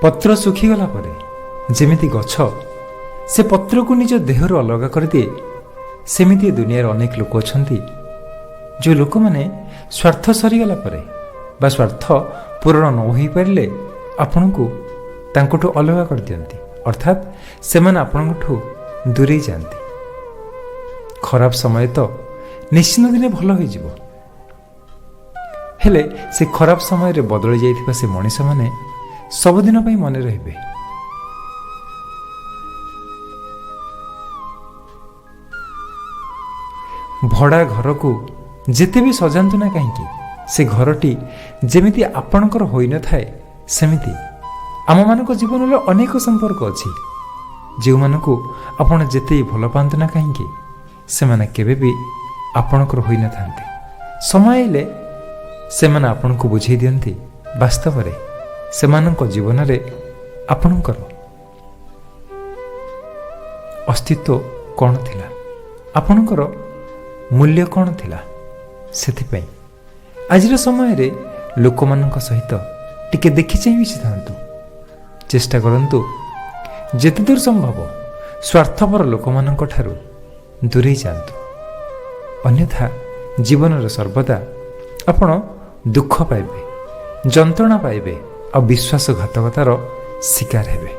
ପତ୍ର ଶୁଖିଗଲା ପରେ ଯେମିତି ଗଛ ସେ ପତ୍ରକୁ ନିଜ ଦେହରୁ ଅଲଗା କରିଦିଏ, ସେମିତି ଏ ଦୁନିଆରେ ଅନେକ ଲୋକ ଅଛନ୍ତି, ଯେଉଁ ଲୋକମାନେ ସ୍ୱାର୍ଥ ସରିଗଲା ପରେ ବା ସ୍ୱାର୍ଥ ପୂରଣ ନ ହୋଇପାରିଲେ ଆପଣଙ୍କୁ ତାଙ୍କଠୁ ଅଲଗା କରିଦିଅନ୍ତି, ଅର୍ଥାତ୍ ସେମାନେ ଆପଣଙ୍କଠୁ ଦୂରେଇ ଯାଆନ୍ତି। ଖରାପ ସମୟ ତ ନିଶ୍ଚିତ ଦିନେ ଭଲ ହୋଇଯିବ, ହେଲେ ସେ ଖରାପ ସମୟରେ ବଦଳି ଯାଇଥିବା ସେ ମଣିଷମାନେ ସବୁଦିନ ପାଇଁ ମନେ ରହିବେ। ଭଡ଼ା ଘରକୁ ଯେତେ ବି ସଜାନ୍ତୁ ନା କାହିଁକି, ସେ ଘରଟି ଯେମିତି ଆପଣଙ୍କର ହୋଇନଥାଏ, ସେମିତି ଆମମାନଙ୍କ ଜୀବନରେ ଅନେକ ସମ୍ପର୍କ ଅଛି, ଯେଉଁମାନଙ୍କୁ ଆପଣ ଯେତେ ଭଲ ପାଆନ୍ତୁ ନା କାହିଁକି, ସେମାନେ କେବେ ବି ଆପଣଙ୍କର ହୋଇନଥାନ୍ତି। ସମୟ ହେଲେ ସେମାନେ ଆପଣଙ୍କୁ ବୁଝେଇ ଦିଅନ୍ତି ବାସ୍ତବରେ ସେମାନଙ୍କ ଜୀବନରେ ଆପଣଙ୍କର ଅସ୍ତିତ୍ୱ କ'ଣ ଥିଲା, ଆପଣଙ୍କର ମୂଲ୍ୟ କ'ଣ ଥିଲା। ସେଥିପାଇଁ ଆଜିର ସମୟରେ ଲୋକମାନଙ୍କ ସହିତ ଟିକେ ଦେଖି ଚାହିଁ ମିଶିଥାନ୍ତୁ। ଚେଷ୍ଟା କରନ୍ତୁ ଯେତେଦୂର ସମ୍ଭବ ସ୍ୱାର୍ଥପର ଲୋକମାନଙ୍କ ଠାରୁ ଦୂରେଇ ଯାଆନ୍ତୁ, ଅନ୍ୟଥା ଜୀବନରେ ସର୍ବଦା ଆପଣ ଦୁଃଖ ପାଇବେ, ଯନ୍ତ୍ରଣା ପାଇବେ ଆଉ ବିଶ୍ୱାସଘାତକତାର ଶିକାର ହେବେ।